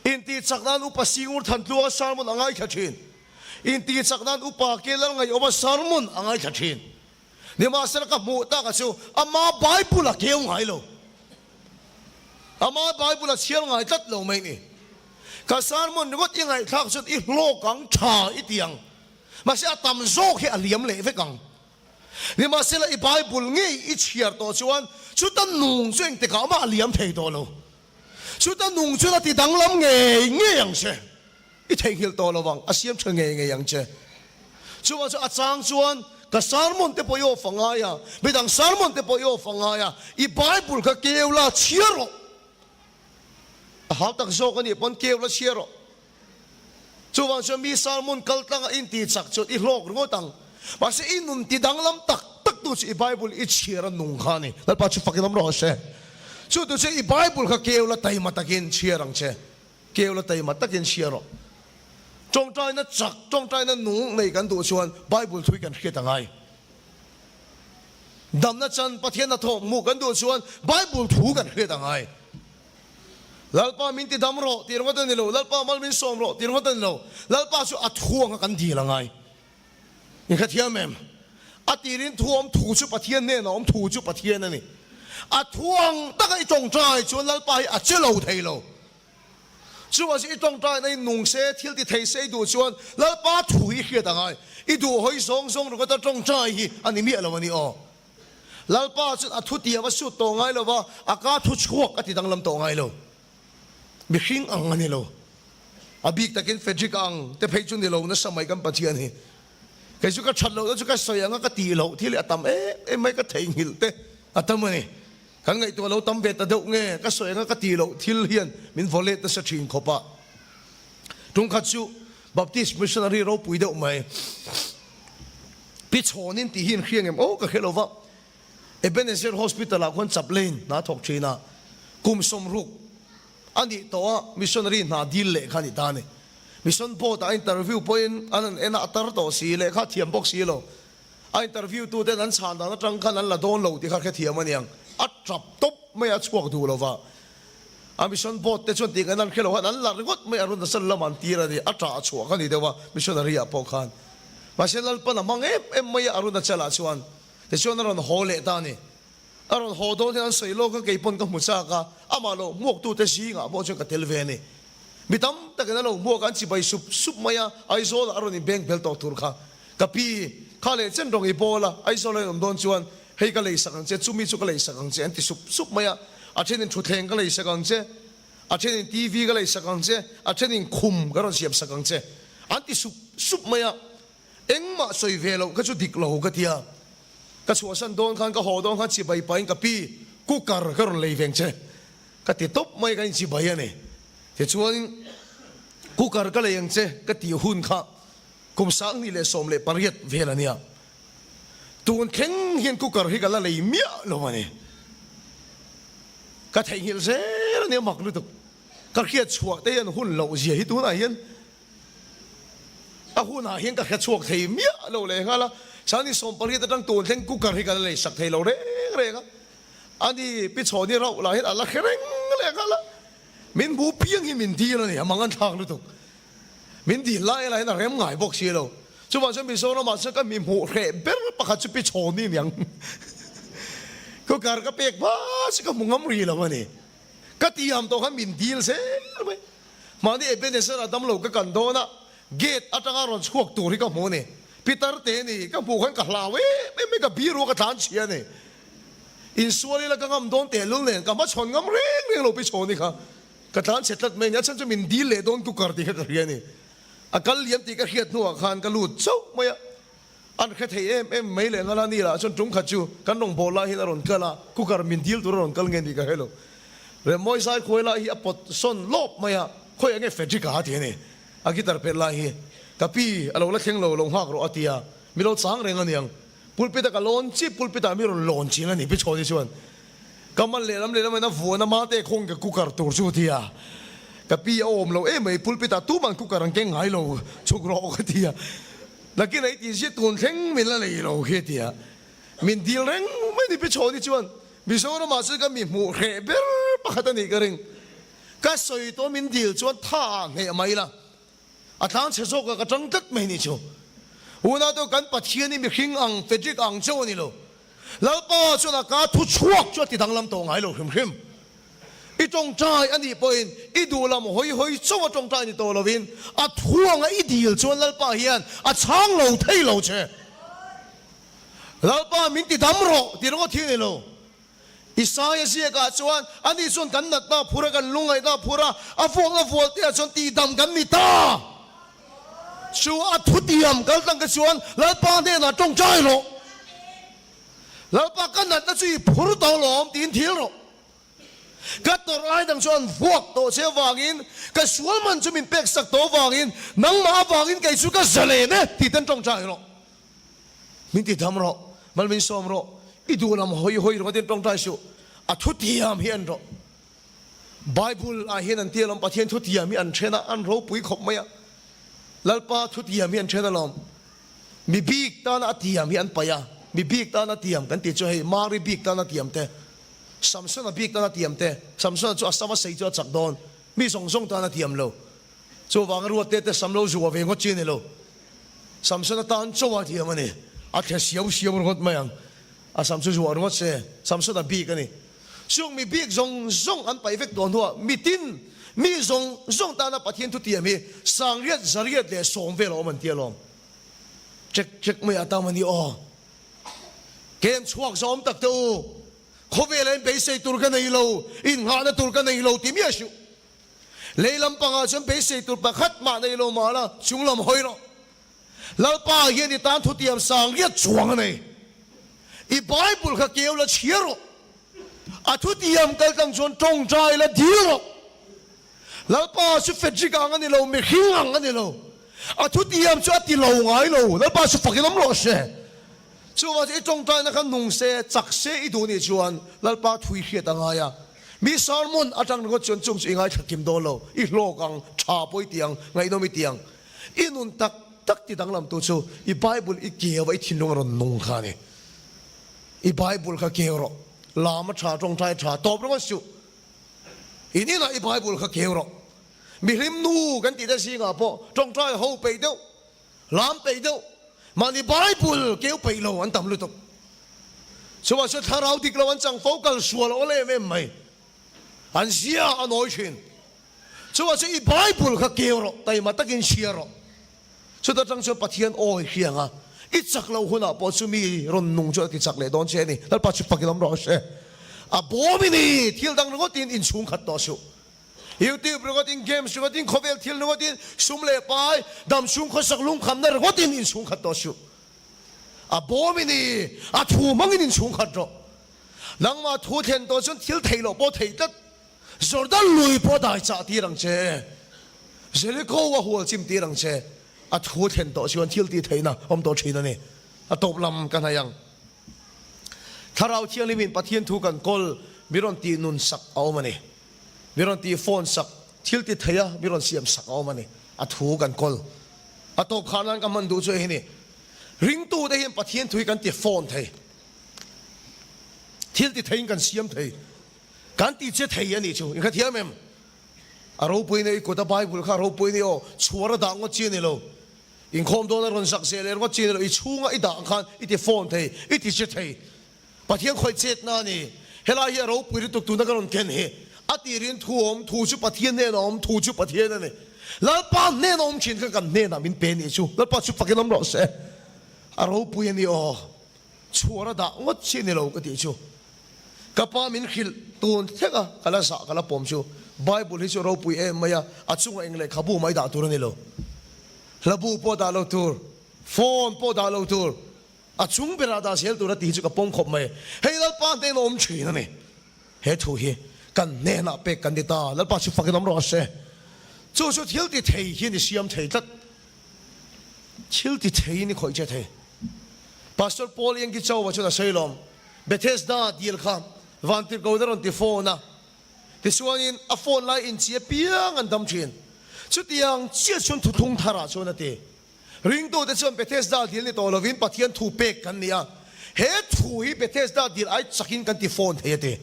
Intih chak nan Upa Singur Thantluanga sermon a ngaithla thin. Intih chak nan Upa Kelal Ngaihawma sermon a ngaithla thin. Nimahsela ka hmuh tak a chu ama Bible a keu ngai lo. Ama Bible a chhiar ngai tlat lo mai ni. Ka sermon ringawt i ngaihthlak chuan i hlawk ang tha i ti ang. Mahse a tam zawk hi a liam leh vek ang. Nimahsela i Bible ngei i chhiar tawh chuan chuta nung chu engtikah mah a liam thei tawh lo. Chuta nung chuan a ti danglam ngei ngei ang che. I theihnghilh tawh lo vang, a siam tha ngei ngei ang che. Chuvang chuan a chang chuan ka sermon te pawh i off a ngai a, midang sermon te pawh i off a ngai a, i Bible kha keu la chhiar rawh. A hau tak zawk a nih pawn keu la chhiar rawh. Chuvang chuan mi sermon kal tlanga in ti chak chuan i hlawk ringawt ang. Mahse i nun ti danglam tak tak tu chu i Bible i chhiar a nung kha a ni. Lalpa chu fakin awm rawh se. Chu tu chu i Bible kha keu la taima takin chhiar ang che. Keu la taima takin chhiar rawh. Tawngtaina chak, tawngtaina nung nei kan duh chuan Bible thu hi kan hriat a ngai. Damna chan Pathian hnathawk hmuh kan duh chuan Bible thu kan hriat a ngai. Lalpa min ti dam rawh tih ringawt a ni lo, Lalpa mal min sawm rawh tih ringawt a ni lo, Lalpa chu a thu anga kan dil a ngai. In hrethiam em? A tirin thu awm thu chu Pathian hnenah awm thu chu Pathian a ni. A thu ang taka i tawngtai chuan Lalpa hi a che lo thei lo. Chuvang chu i tawngtaina i nung se, thil ti thei se i duh chuan Lalpa thu hi i hriat a ngai. I duh hawi zawng zawng ringawta tawngtai hi a ni miah lo a ni aw. Lalpa chuan a thutiam a sut tawh ngai lo va, a ka thu chhuak a ti danglam tawh ngai lo. Mihring ang a ni lo. A bik takin Frederick ang te phei chu ni lo nasa mai kan Pathian hi. Kei chu ka that lohna chu ka sawi ang a ka tih loh thil hi a tam em em mai ka theihnghilh te a tam a ni. Kan ngaihtuah lo tam ve ta deuh nge ka sawi ang a ka tih loh thil hian min vaw let nasa thin khawp a. Tungkhat chu Baptist missionary ropui deuh mai Pi Chhawnin tih hi in hria ngem aw ka hre lo va. Ebenezer Hospital ah khuan chaplain hna thawk thin a, kum 60 a nih tawh a missionary hna dil leh kha a ni ta a ni. Mission board ah a interview pawhin an han en a, a tar tawh si, lehkha a thiam bawk si lo. A interview tu ten an chhan dan atang khan an la dawn lo tih kha hrethiam a niang. A tap tawp mai a, a chhuak duh lo va. A mission board te chuan tih ngaihna an hre lo khan an la ringawt mai a, Arunachal lamah an tir a ni, a tah a chhuah kha ni deuh a missionary ah pawh khan. Mahse Lalpan a hmang em em mai a Arunachal ah chuan. Tichuan a rawn haw leh ta a ni. A rawn haw dawn hian an sawi lawk a, kei pawn ka hmu chak a, amah lo hmuaktute zingah pawh chuan ka tel ve a ni. Mi tam takin a lo hmuak a, an chibai sup sup mai a, Aizawlah a rawn inbeng bel tawh tur kha. Ka pi, kha leh chen rawng i bawl a, Aizawlah in awm dawn chuan hei ka leisak ang che, chumi chu ka leisak ang che an ti sup sup mai a, a thenin thutthleng ka leisak ang che, a thenin TV ka leisak ang che, a thenin khum ka rawn siamsak ang che an ti sup sup mai a. Engmah sawi ve loh kha chu dik lo ka ti a, ka chhuahsan dawn khan ka haw dawn khan chibai pahin ka pi cooker ka rawn lei veng che ka ti tawp mai ka inchibai a ni. Tichuan cooker ka lei ang che ka tih hun kha kum 2018 vel a nia. Tun thleng hian cooker hi ka la lei miah lo a ni. Ka theihnghilh zel a nia mak lutuk. Ka hriat chhuah te hian hun loh zia hi tunah hian A hunah hian ka hre chhuak thei miah lo leh nghal a, Sani 18 atang tun thleng cooker hi ka la lei sak thei lo reng reng a, ani Pi Chhawni rauh lah hian a la hre reng leh nghal a, min bu piang hi min dil a ni, a mang an thlak lutuk. Min dil lai lah hian a rem ngai bawk si lo. Chuvang chuan Mizoramah chuan ka mi hmuh hreh ber pakhat chu Pi Chhawni niang. Cooker ka pek hma chu ka hmu ngam rih lo a ni. Ka tiam tawh khan min dil zel mai. Mahni Ebenezer a damlo ka kan dawn a, gate atanga rawn chhuak tur hi ka hmu a ni. Pitar te ni, ka hmuh khan ka hlau em em mai, ka biru a ka tlan chhia a ni. Insual ila ka ngam dawn tehlul nen, ka hmachhawn ngam reng reng lo Pichhawn hi kha. Ka tlan chhe tlat mai a ni, a chhan chu min dil leh dawn cooker tih kha ka hria a ni. A kal liam tih ka hriat hnuah khan ka lut chauh mai a. An hre thei em em mai leh nghal a, ni lah chuan tum khat chu kan rawn bawl lai hian a rawn kal a, cooker min dil tur a rawn kal nge ni ka hre lo. Remmawi zai khuai lai hi a pawt sawn lawp mai a, khawi enge Frederick a ti a ni, a guitar pet lai hi ka pi a lo la thleng lo, lo nghak rawh a ti a, mi lo chang reng a niang. Pulpit a ka lawn chi, pulpit ah mi rawn lawn chin a ni Pi Chhawni chuan ka man lehlam lehlam in a vuan a, mate khawng ka cooker tur chu a ti a, ka pi a awm lo em mai, pulpit ah tuman cooker an keng ngai lo, chhuk rawh ka ti a. Nakin ei tih zia tun thleng min la nei lo khi a ti a, min dil reng mai ni Pi Chhawni chuan Mizoramah chuan ka mi hmuh hreh ber pakhat a nih ka ring. Ka sawi tawh min dil chuan tha ah hneh mai la, a tlang chhe zawk ah ka tang tlat mai ni chu. Unau te kan Pathian hi mihring ang Frederick ang chauh a ni lo. Lalpa chuan a ka thu chhuak chu a ti danglam tawh ngai lo hrim hrim. I tawngtai a nih pawhin i duh lam hawi hawi chauh a tawngtai ni tawh lovin a thu anga i dil chuan Lalpa hian a chhang lo thei lo che. Lalpa min ti dam rawh tih ringawt hi a ni lo. Isaia ziakah chuan ani chuan kan natna a phur a, kan lungngaihna a phur a, a vuakna vual te ah chuan tihdam kan ni ta. Chu a thutiam kal tlang te chuan Lalpa hnenah tawngtai rawh. Lalpa ka natna chu i phur tawh lawm tiin thil rawh. Ka tawrh lai dang chu an vuak tawh che avangin, ka sual man chu min pek sak tawh avangin, nangmah avangin kei chu ka zalen e tih ten tawngtai rawh. Min ti dam rawh, mal min sawm rawh, i duh lam hawi hawi rawh tiin tawngtai suh. A thutiam hi en rawh. Bible ah hian an ti alawm, Pathian thutiam hi an then a, an ropui khawp mai a. Lalpa thutiam hi an then alawm. Mi bik tana a tiam hi an paih a, mi bik tana tiam kan tih chu hei Mari bik tana tiam te. Samsona bik tana tiam te, Samsona chu a sam a sei chu a chak dawn, mi zawng zawng tan a tiam lo. Chuvanga ruatte te sam lo zuah ve ngawt chi a ni lo. Samsona tan chaw a thiam a ni. A thle siau siau ringawt mai ang. A sam chu zuah ringawt se, Samsona bik a ni. Chung mi bik zawng zawng an paih vek tawh hnuah mitin mi zawng zawng tana Pathian thutiam hi sangriat zariat leh sawm vel a awm an ti alawm. Chek chek mai a tam a ni aw. Kem chhuak zawm tak te u, khawvela in beisei tur ka nei lo, innghahna tur ka nei lo ti miah suh. Lei lampangah chuan beisei tur pakhat mah nei lo mah la, chung lam hawi rawh. Lalpa hian i tan thutiam sang riat chuang a nei. I Bible kha keu la chhiar rawh. A thutiam kal tlang chuan tawngtai la dil rawh. Lalpa chu Frederick ang a ni lo, mihring ang a ni lo. A thutiam chu a ti lo ngai lo. Lalpa chu fakin awm rawh se. Chuvang chu i tawngtaina kha nung se, chak se i duh nih chuan Lalpa thui hriat a ngai a. Mi sermon atang ringawt chuan chung chu i ngaithla kim dawn lo. I hlawk ang, tha pawh i ti ang, ngaihnawm i ti ang. I nun tak tak ti danglamtu chu i Bible i keu a, i thinlung a rawn nung kha a ni. I Bible kha keu rawh. Lam a tha, tawngtai a tha, tawp ringawt suh. In inah i Bible kha keu rawh. Mihlim nu kan tih te zingah pawh tawngtai ho peih deuh, lam peih deuh, mahni Bible keu peih lo an tam lutuk. Chuvang chuan thlarau dik lo an chang fo kal sual awl em em mai. An zia a nawi thin. Chuvang chuan i Bible kha keu rawh, taima takin chhiar rawh. Chuta tang chuan Pathian awi hriang a, i chak loh hunah pawh chu mi rawn nung chu a ti chak leh dawn che a ni. Lalpa chu fakin awm rawh se. A bawm i ni, thil dang ringawtin inchhung khat tawh suh. YouTube ringawtin, games ringawtin, khawvel thil ringawtin, sum leh pai, damchhung khawsak lungkhamna ringawtin inchhung khat tawh suh. A bawm i ni, a thu hmangin inchhung khat rawh. Nangmah thu thlen tawh chuan thil theih loh pawh theih tlat. Jordan lui pawh dai chah tir ang che, Jericho a hual chim tir ang che, a thu thlen tawh chuan thil tih theihna awm tawh thin a ni. A tawp lam ka hnaih ang. Thlarau Thianghlimin Pathian thu kan kawl mi rawn tih nun sak a awm a ni. Mi rawn tih phone sak, thil ti thei a mi rawn siam sak a awm a ni. A thu kan kawl. A tawp khar nan ka hman duh chu hei ni. Ringtute hian Pathian thu hi kan ti phone thei. Thil ti theiin kan siam thei. Kan ti che thei a nih chu, in hrethiam em? A ropui nei kut a Bible kha a ropui ni aw, chhuar a dah ngawt chi a ni lo. Inkhawm dawn a rawn zak zeh leh ringawt chi a ni lo, i chhunga i dah ang khan i ti phone thei, i ti che thei. Pathian khawih chetna a ni. Helai hi a ropui lutuk tuna ka rawn ken hi. A tirin thu awm, thu chu Pathian hnenah awm, thu chu Pathian a ni. Lalpa hnena awm thin kha kan hnenah min pe nih chu. Lalpa chu fakin awm rawh se. A ropui a ni aw. Chhuar a dah ngawt chi a ni lo ka tih chu. Ka pa min hrilh tun thleng a, ka la zah ka la pawm chu. Bible hi chu ropui em mai a, a chungah eng lehkhabu mai dah tur a ni lo. Hlabu pawh dah lo tur, phone pawh dah lo tur, a chung berah dah zel tur a tih hi chu ka pawm khawp mai. Hei Lalpa hnena awm thin a ni. He thu hi kan hnenah pek kan ni ta, Lalpa chu fakin awm rawh se. Chu chu thil ti thei hian i siam thei tlat. Thil ti theiin i khawih che thei. Pastor Paul Yankee Chowa chuan a sawi lawm, Bethesda dil kha Vantirhkohna rawn ti phone a, tichuanin a phone lai inchi apiang an dam thin. Chutiang chiah chuan thuthlung tharah chuan a ti. Ringtute chuan Bethesda dil ni tawh lovin Pathian thu pek kan ni a, he thu hi Bethesda dil ai chakin kan ti phone thei a ti.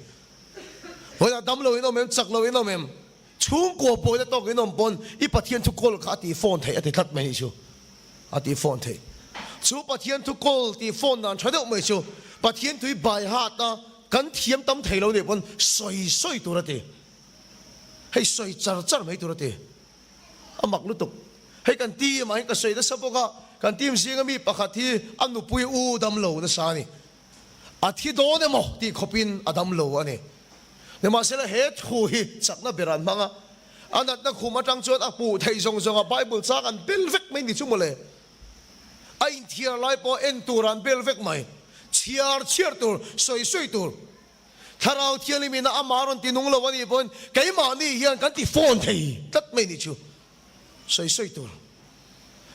Vawiinah dam loin awm em, chak loin awm em? Chhungkua pawhin a tawk in awm pawn i Pathian thu kawl kha a tih phone theih a ti tlat mai nih chu. A tih phone theih. Chu Pathian thu kawl tih phone dan tha deuh mai chu Pathian tui by heart a kan thiam tam thei lo nih pawn sawi sawi tur a ti. Hei sawi char char mai tur a ti. A mak lutuk. Hei kan team ah hian ka sawi nasa bawk a, kan team zinga mi pakhat hi a nupui u damlo nasa a ni. A thi dawn emaw tih khawpin a dam lo a ni. Nimahsela he thu hi chakna ber an hmang a, a natna khum atang chuan a hmuh theih zawng zawnga Bible chang an bel vek mai ni chu mawle. A inthiar lai pawh en tur an bel vek mai. Chhiar chhiar tur, sawi sawi tur. Thlarau Thianghlim ina amah rawn ti nung lo a nih pawhin keimahni hian kan ti fawn thei tlat mai ni chu. Sawi sawi tur.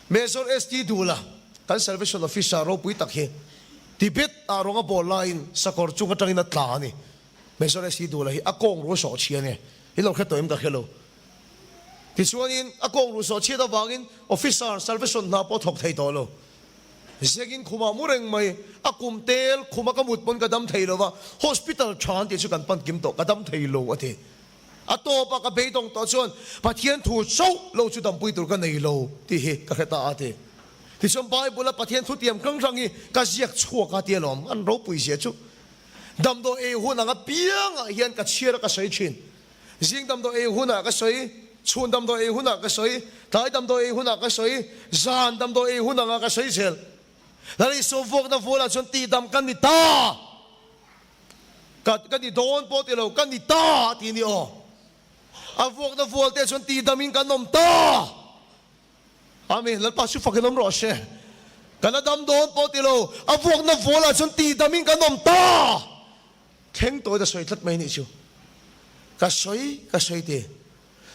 Major ST Dula, kan Salvation Officer ropui tak hi Tibet ah rawng a bawl laiin sakawr chung atangin a tla a ni. Major ST Dula hi a kawng ru sawh chhia a ni. I lo hre tawh em ka hre lo. Tichuanin a kawng ru sawh chhiat avangin Officer Salvation hna pawh a thawk thei tawh lo. Zekin khumah mu reng mai, a kum tel khuma ka mut pawn ka dam thei lo va, hospital tha an tih chu kan pan kim tawh, ka dam thei lo a ti. A tawpah ka beidawng tawh chuan Pathian thu chauh lo chu dampui tur ka nei lo tih hi ka hre ta a ti. Tichuan Bible-a Pathian thutiam hrang hrang hi ka ziak chhuak a ti alawm, an ropui zia chu. Damdawi ei hun anga piangah hian ka chhiar a ka sawi thin. Zing damdawi ei hunah ka sawi, chhun damdawi ei hunah ka sawi, tlai damdawi ei hunah ka sawi, zan damdawi ei hun anga ka sawi zel. Lal Isua vuakna vualah chuan tihdam ka ni ta! Ka ka ni dawn pawh ti lo, ka ni ta tih ni aw. A vuakna vual te chuan tihdamin kan awm ta! Amen, Lalpa chu fakin awm rawh se. Ka la dam dawn pawh ti lo, a vuakna vualah chuan tihdamin kan awm ta! Thleng tawhin a sawi tlat mai nih chu. Ka sawi, ka sawi ti.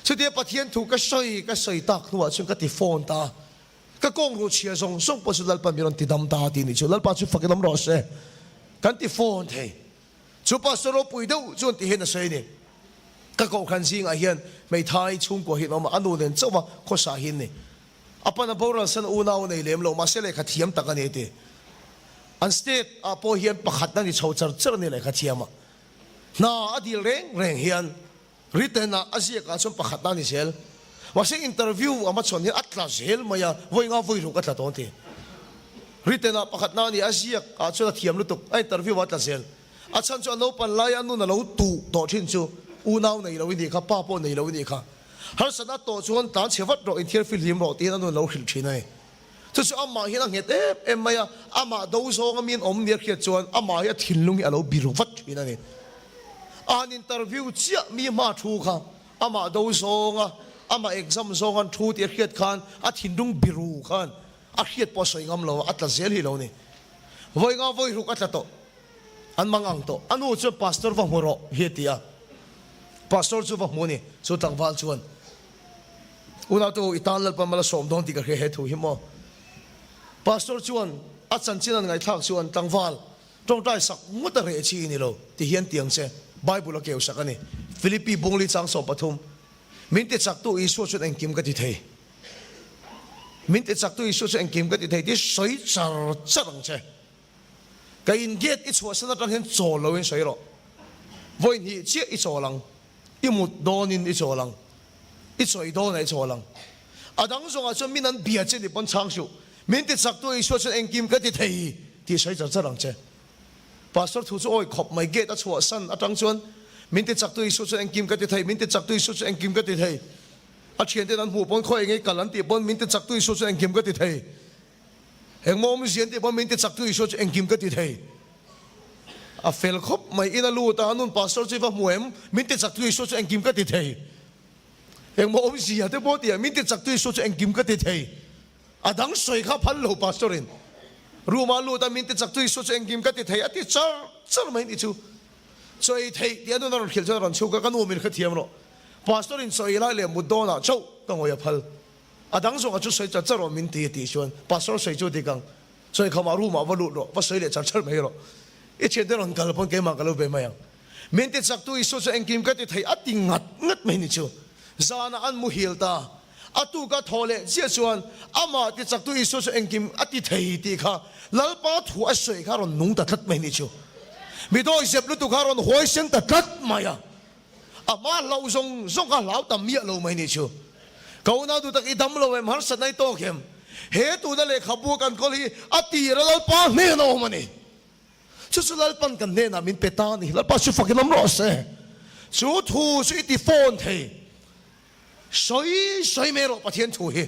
Chutia Pathian thu ka sawi, ka sawi tak hnuah chuan ka ti phone ta a. Ka kawng ruh chhia zawng zawng pawh chu Lalpa min rawn ti dam ta tih nih chu. Lalpa chu fakin awm rawh se. Kan ti phone thei. Chu pastor ropui deuh chuan ti hian a sawi a ni. Ka kohhran zingah hian hmeithai chhungkua hi an awm a, a nu nen chauh va khawsa hi an ni. A pan a boral san unau a nei lem lo, mahse lehkha thiam tak a ni a ti. An state ah pawh hian pakhat a ni chho char char a ni lehkha thiam ah. Hna a dil reng reng hian written ah a ziak ah chuan pakhat a ni zel. Mahse interview a hmachhawn hian a tla zel mai a, vawi nga vawi ruk a tla dawn ti. Written ah pakhat na a ni, a ziak ah chuan a thiam lutuk, a interview ah a tla zel. A chhan chu a naupan laia a nun a lo tuh tawh thin chu unau nei lo i nih kha, pa pawh nei lo i nih kha. Harsatna tawh chuan tlan chhe vat rawh, inthiar fihlim rawh tiin a nun a lo hrilh thin a ni. Chu chu amah hian a nghet em em mai a, amah do zawnga min awm nia hriat chuan amah hi a thinlung hi a lo bir vat thin a ni. A han interview chiah mi hma thu kha amah do zawnga, amah exam zawnga an thu tih a hriat khan a thinlung biru khan a hriat pawh a sawi ngam lo a, a tla zel hi lo ni. Vawi nga vawi ruk a tla tawh. An mang ang tawh. A nu chuan Pastor va hmu rawh hi a ti a. Pastor chu va hmu a ni. Chu tlangval chuan, Unautu, i tan Lalpa mal a sawm dawn tih ka hria he thu hi maw? Pastor chuan a chanchin an ngaihthlak chuan, Tlangval, tawngtai sak ngawt a reh chi i ni lo ti hian tiang che Bible a keu sak a ni. Philippi bungli chang 13, Min ti chaktu Isua chuan engkim ka ti thei. Min ti chaktu Isua chuan engkim ka ti thei tih sawi char char ang che. Ka in gate i chhuahsan atang hian chawl loin sawi rawh. Vawi hnih chiah i chawl ang. I mut dawnin i chawl ang. I chawi dawnah i chawl ang. A dang zawngah chuan min an bia che ni pawn chhang suh. Min ti chaktu Isua chuan engkim ka ti thei tih sawi char char ang che. Pastor thu chu awi khawp mai gate a chhuahsan atang chuan min ti chaktu Isua chuan engkim ka ti thei, min ti chaktu Isua chuan engkim ka ti thei. A thianten an hmuh pawn khaw engei kal an tih pawn min ti chaktu Isua chuan engkim ka ti thei. Engmaw awmzia an tih pawn min ti chaktu Isua chu engkim ka ti thei. A fel khawp mai, in a lut a, a nun pastor chu i va hmu em? Min ti chaktu Isua chu engkim ka ti thei. Engmaw awmzia te pawh tih ah min ti chaktu Isua chu engkim ka ti thei. A dang sawi kha phal lo pastor in room ah a lut a, min ti chaktu Isua chu engkim ka ti thei a ti char char mai ni chu. Chaw ei theih tih a nun a rawn hrilh chuan a rawn chhuk a, ka nu min hrethiam rawh. Pastor in chaw ei lai leh mut dawnah chauh ka ngawi a phal. A dang zawngah chu sawi char char rawh min ti a tih chuan Pastor sawi chu dik ang, sawi khamah room ah va lut rawh, va sawi leh char char mai rawh. I thiante rawn kal pawn keimah ka lo be mai ang. Min ti chaktu Isua chu engkim ka ti thei a ti ngat ngat mai ni chu. Zanah an muhil ta. A tuka thaw leh chiah chuan amah ti chaktu Isua chu engkim a ti thei tih kha Lalpa thu a sawi kha a rawn nung ta tlat mai ni chu. Mi dawihzep lutuk kha a rawn huaisen ta tlat mai a. A hma hlauh zawng zawng kha hlau tam miah lo mai nih chu. Ka unau duh tak i dam lo em, harsatna i tawk em? He tuna lehkhabu kan kawl hi a tir a Lalpa hnen a awm a ni. Chu chu Lalpan kan hnenah min pe ta a ni. Lalpa chu fakin awm rawh se. Chu thu chu i ti fawn thei. Sawi sawi mai rawh Pathian thu hi.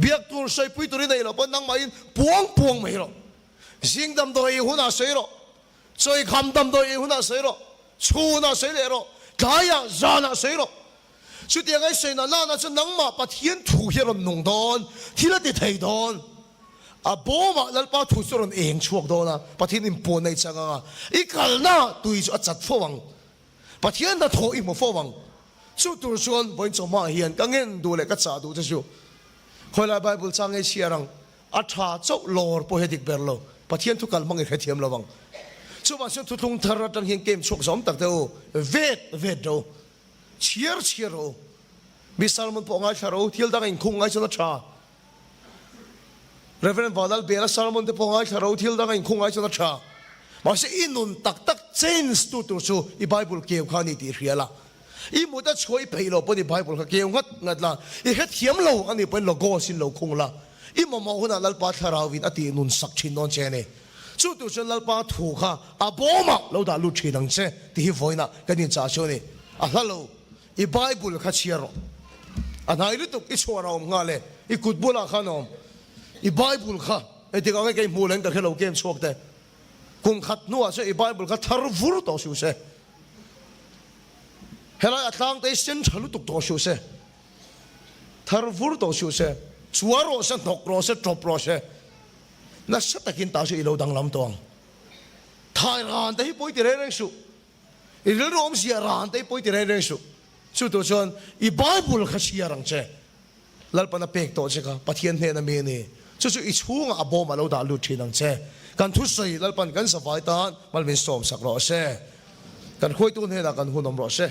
Biak tur sawipui tur i nei loh pawn nangmahin puang puang mai rawh. Zing damdawi hunah sawi rawh. Chawikham damdawi ei hunah sawi rawh, chhunah sawi leh rawh, tlaiah zanah sawi rawh. Chutiang ai sawi na nana chu nangmah Pathian thu hi a rawn nung dawn, thil a ti thei dawn. A bawmah Lalpa thu chu a rawn eng chhuak dawn a, Pathian inpuanna i chang ang a, i kalna tui chu a chat fo ang. Pathian hnathawh i hmu fo ang. Chu tur chuan vawiin chawhmaah hian ka ngen duh leh ka chah duh che chu khawilai Bible chang ngei chhiar ang. A tha chauh lawr pawh hi a dik ber lo. Pathian thu kal hmang i hrethiam lo ang. Chuvang chuan thuthlung thar atang hian game chhuak zawm tak te u, vet vet ro, chhiar chhiar ro, mi sermon pawh ngaithla ro, thil dang a inkhung ngai chuan a tha. Rev. Vanlalbela sermon te pawh ngaithla ro thil dang a inkhung ngai chuan a tha. Mahse i nun tak tak change tu tur chu i Bible keu kha a ni tih hria la. I mut a chhuah i peih loh pawhin i Bible kha keu ngat ngat la, i hrethiam lo a nih pawhin Logos in lo khung la, i mamawh hunah Lalpa Thlarauin a tih nun sak thin dawn che a ni. Chu tur chuan Lalpa thu kha a bawmah lo dah lut thin ang che tih hi vawiinah kan inchah chu a ni. A hla lo, i Bible kha chhiar rawh. A hnai lutuk i chhuar a awm nghal e, i kut bulah khan a awm. I Bible kha engtik ang nge kei hmuh leh ka hre lo kem chhuak te. Kum khat hnuah chuan i Bible kha thar vur tawh suh se. Helai a tlang te hi sen tha lutuk tawh suh se. Thar vur tawh suh se. Chua rawh se, hnawk rawh se, tawp rawh se. Nasa takin tah chu i lo danglam tawh ang. Thai ran te hi pawi ti reng reng suh. I rilru awmzia ran te hi pawi ti reng reng suh. Chu tur chuan i Bible kha chhiar ang che. Lalpan a pek tawh che kha Pathian hnena mi a ni. Chu chu i chhungah a bawm a lo dah lut thin ang che. Kan thusawi Lalpan kan zavai tan mal min sawmsak rawh se. Kan khuaitu hnenah kan hun awm rawh se.